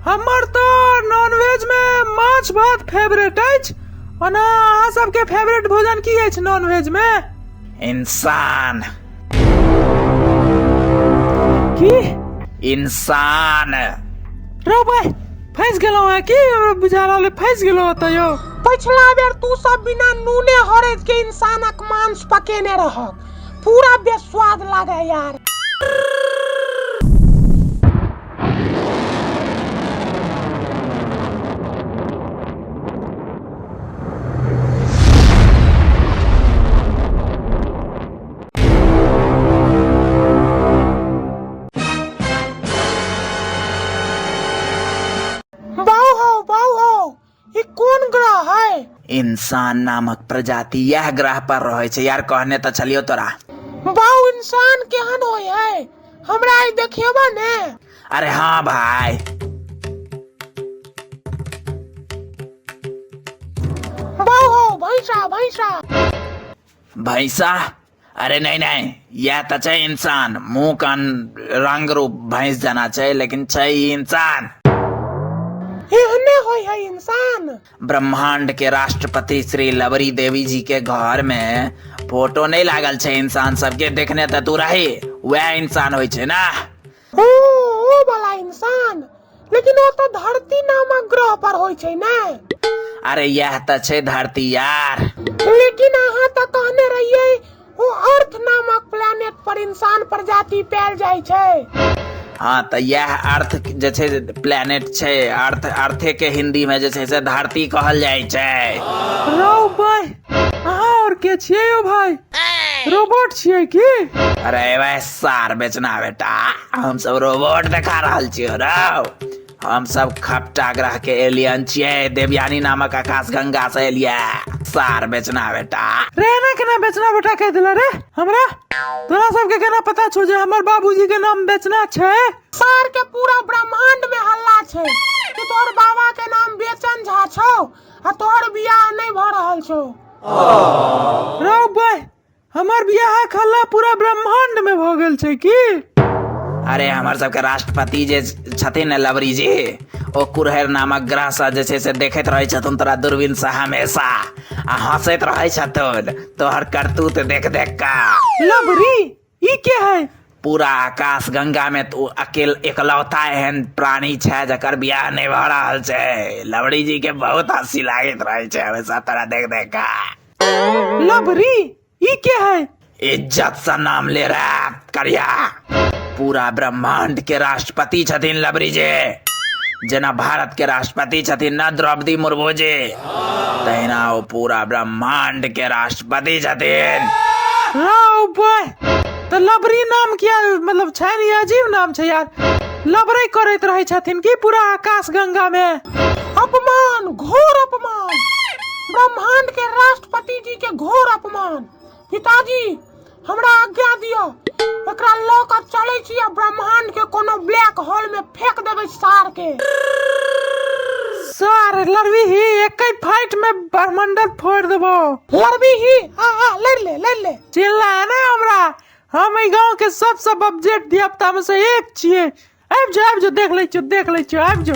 हमर तऽ नॉनवेज में माछ भात फेवरेट अछि। ओना अहाँ सबके फेवरेट भोजन की अछि नॉनवेज में? इंसान। की? इंसान। रौ भाई, फंसि गेलहुँ हैं की? हमरा बुझा रहल अइ फंसि गेलहुँ एतऽ यौ। पछिला बेर तू सब बिना नूने हरैद के इंसानक मांस पकेने रहक, पूरा बेस्वाद लागे यार। बाऊ हो, बाऊ हो, ई कोन ग्रह है? इंसान नामक प्रजाति यह ग्रह पर रहै छै यार, कहने तऽ छलियो तोरा। बाऊ, इंसान केहन होय है? हमरा ई देखेबा ने। अरे हाँ भाई। बाऊ हो, भैंसा, भैंसा। भैंसा? अरे नहीं नहीं, यह तऽ छै इंसान, मुंह कान रंग रूप भैंस जना छै, लेकिन छै ई इंसान। एहने होय है इंसान? ब्रह्मांड के राष्ट्रपति श्री लवरी देवी जी के घर में फोटो नहीं लागल छै इंसान सबके, देखने तऽ तू रही, वह इंसान होय छै ना। ओ वाला इंसान, लेकिन ओ तऽ धरती नामक ग्रह पर होय छै ने। अरे यह तऽ छै धरती यार। लेकिन अहाँ तऽ कहने रहियै ओ अर्थ नामक प्लेनेट पर इंसान प्रजाति पायल जाइ छै। हाँ तऽ यह अर्थ जे छै प्लेनेट छै, अर्थ, अर्थे के हिंदी में जे छै से धरती कहल जाइ छै। रौ भाई, अहाँ और के छियै यौ भाई? रोबोट छियै की? अरे भाई सार बेचना बेटा, हम सब रोबोट देखा रहल छियौ रौ। हम सब खपटा ग्रह के एलियन छियै, देवयानी नामक आकाश गंगा से एलियै। सार बेचना बेटा। रे एना केना बेचना बेटा कहि देला रे हमरा? तोरा सबके केना पता छौ जे हमर बाबूजी के नाम बेचना छै? सार के पूरा ब्रह्मांड में हल्ला छै कि तोहर बाबा के नाम बेचन झा छौ आ तोहर बियाह नहीं भ रहल छौ। रौ भाई, हमर बियाहक हल्ला पूरा ब्रह्मांड में भ गेल छै की? अरे हमर सबके राष्ट्रपति जे छथिन ने लवरी जी, ओ कुरहर नामक ग्रह से जे छै से देखैत रहै छथुन तोरा दूरबीन से हमेशा, आ हंसैत रहै छथुन तोहर करतूत देख देख कऽ। लवरी ई के है? पूरा आकाश गंगा में तू अकेल एकलौता एहन प्राणी छै जकर बियाह नहीं भऽ रहल छै। लवरी जी के बहुत हंसी लागैत रहै छै हमेशा तोरा देख देख कऽ। लवरी ई के है? इज्जत से नाम ले रहा करिया। पूरा ब्रह्मांड के राष्ट्रपति छथिन लवरी जी, जेना भारत के राष्ट्रपति छथिन न द्रौपदी मुर्मू जी, तहिना ओ पूरा ब्रह्मांड के राष्ट्रपति छथिन। रौ बॉय, तऽ लवरी नाम किया मतलब छै ने, अजीब नाम छै यार। लबरै करैत रहै छथिन की पूरा आकाश गंगा में? अपमान, घोर अपमान, ब्रह्मांड के राष्ट्रपति जी के घोर अपमान। पिताजी हमरा आज्ञा दिअ, एकरा लऽ कऽ चलै छी आ ब्रह्मांड के कोनो ब्लैक होल में फेंक देबै सार के। सार लड़बी ही एक फाइट में ब्रह्मंडल फोड़ देबो। लड़बी ही? आ आ लड़ ले, लड़ ले। चिल्ला ने हमरा, हम एहि गांव के सबसे बबजेट धियापुता में से एक छियै। आबि जो, आबि जो, देख लै छियौ, देख लै छियौ, आबि जो।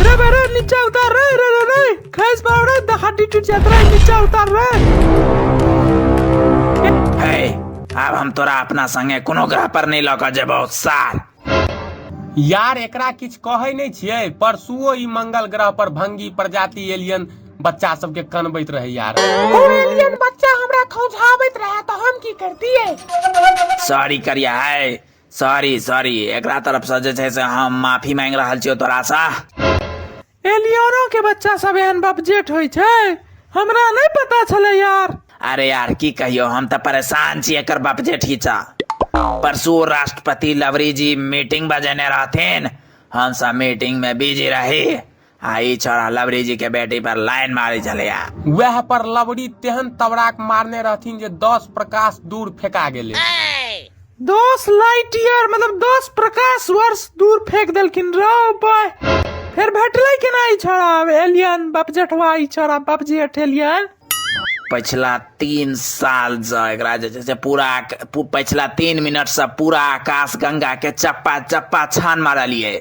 रे बे रे, नीचा उतार रे, रे रे रे, खसि पड़ब रे, हड्डी टूटि जायत रे, नीचा उतार रे। हे, आब हम तोरा अपना संगे कोनो ग्रह पर नहीं लऽ कऽ जेबौ सार। यार एकरा किछु कहै नहि छियै, परसुओ ई मंगल ग्रह पर भंगी प्रजाति एलियन बच्चा सबके कनबैत रहे यार। ओ एलियन बच्चा हमरा खौंझाबैत रहे तऽ हम की करतियै? सॉरी करिया है, सॉरी सॉरी, एकरा तरफ से जे छै से हम माफी मांगि रहल छियौ तोरा सँ। एलियनो के बच्चा सब एहन बपजेट होइ छै, हमरा नहि पता छलै यार। अरे यार की कहियो, हम तऽ परेशान छी एकर बपजेठी सँ। परसू राष्ट्रपति लवरी जी मीटिंग बजेने रहथिन, हम सब मीटिंग में बिजी रही आ ई छोड़ा लवरी जी के बेटी पर लाइन मारी छलैया। वएह पर लवरी तेहन तबराक मारने रहथिन जे 10 प्रकाश दूर फेका गेलै। 10 लाइट ईयर मतलब 10 प्रकाश वर्ष दूर फेंक देलखिन रौ बॉय। फेर भेटलै केना ई छोड़ा एलियन बपजेठवा, ई छोड़ा बपजेठ एलियन? पछिला 3 साल से एकरा जे छै से पूरा पछिला 3 मिनट से पूरा आकाश गंगा के चप्पा चप्पा छान मारलियै,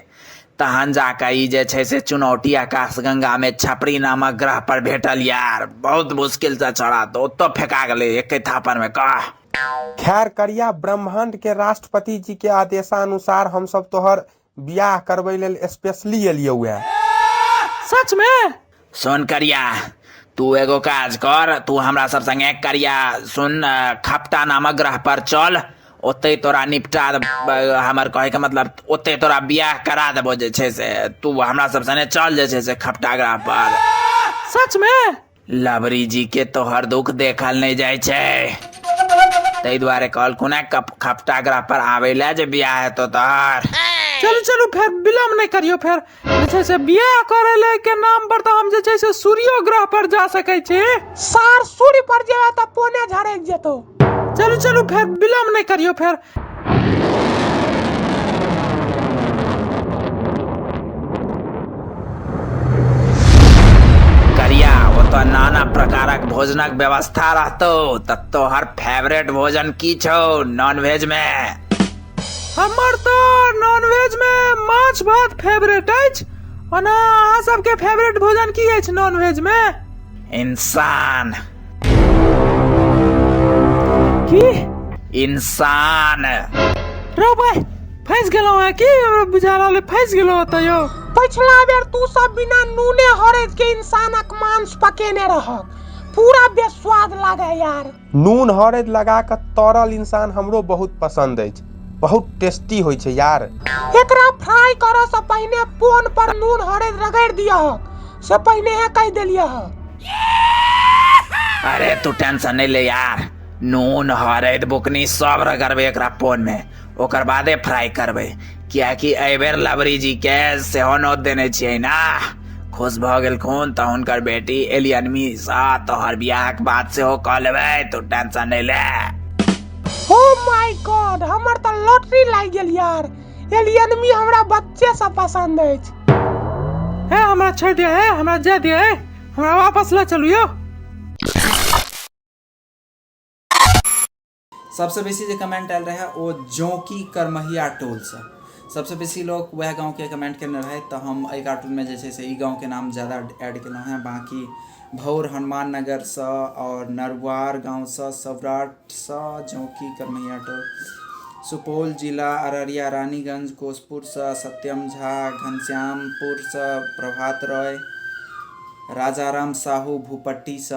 तहन जाकऽ ई जे छै से चुनौती आकाशगंगामे छपरी नामक ग्रह पर भेटल यार। बहुत मुश्किलसँ छौड़ा तऽ ओतऽ फेका गेलै एके थापरमे कह। खैर करिया, ब्रह्मांड के राष्ट्रपति जी के आदेशानुसार हमसब तोहर बियाह करबै लेल स्पेशली एलियौ हे। सच में? सुन करिया, तू एगो काज कर, तू हमरा सब संगे करिया सुन खपटा नामक ग्रह पर चल, ओतै तोरा निपटा, हमर कहै के मतलब ओतै तोरा बियाह करा देबो जे छै से, तू हमरा सब संगे चल जे छै से खपटा ग्रह पर। सच में? लवरी जी के तोहर दुख देखल नहि जाइ छै, ताहि दुआरे कहलखुन हेँ खपटा ग्रह पर आबै लए जे बियाह हेतौ तोहर। चलू चलू फेर विलम्ब नहि करियौ, फेर जे छै से बियाह करै ले के नाम पर तऽ हम जे छै से सूर्यो ग्रह पर जा सकै छी। सार सूर्य पर जेबे तऽ पोने झड़कि जेतौ। चलू चलू फेर विलम्ब नहि करियौ फेर। करिया, ओतऽ नाना प्रकारक भोजनक व्यवस्था रहतौ, तऽ तोहर फेवरेट भोजन की छौ नॉनवेज में? हमर तऽ नॉनवेज में माछ भात फेवरेट अछि। ओना अहाँ सबके फेवरेट भोजन की अछि नॉनवेज में? इंसान। की? इंसान। रौ भाई, फंसि गेलहुँ हैं की? हमरा बुझा रहल अइ फंसि गेलहुँ एतऽ यौ। पछिला बेर तू सब बिना नूने हरैद के इंसानक मांस पकेने रहक, पूरा बेस्वाद लागे यार। नून हरैद लगा कऽ तरल इंसान हमरो बहुत पसंद अछि, बहुत टेस्टी होइ छै यार। एकरा फ्राई करऽ से पहिने पोन पर नून हरैद रगड़ि दियहक, से पहिनेहे कहि देलियह। अरे तू टेंशन नहीं ले यार, नून हरैद बुकनी सब रगड़बे एकरा पोन में, ओकर बादे फ्राई करबै, कियाकि एहि बेर लवरी जी के सेहो नोत देने छियै ना, खुश भऽ गेलखुन तऽ हुनकर बेटी एलियनमी सँ तोहर बियाहक बात सेहो कऽ लेबै, तू टेंशन नहीं ले। ओ my God, हमर तऽ लॉटरी लागि गेल यार, एलियनमी हमरा बच्चे सँ पसंद अछि। हे हमरा छोड़ि दिअ, हे हमरा जाय दिअ, हे हमरा वापस लऽ चलू यौ। सबसँ बेसी जे कमेंट आयल रहै ओ जोंकी करमहिया टोलसँ, सबसँ बेसी लोक वएह गाँवके कमेंट केने रहै, तऽ हम एहि कार्टूनमे जे छै से ई गाँवके नाम ज्यादा ऐड केलहुँ हेँ। बाँकी भौर हनुमान नगरसँ आओर नरुआर गाँवसँ, सौराठसँ जोंकी करमहिया टोल, सुपौल जिला अररिया रानीगंज कोसपुरसँ सत्यम झा, घनश्यामपुरसँ प्रभात रॉय, राजाराम साहू भूपट्टीसँ।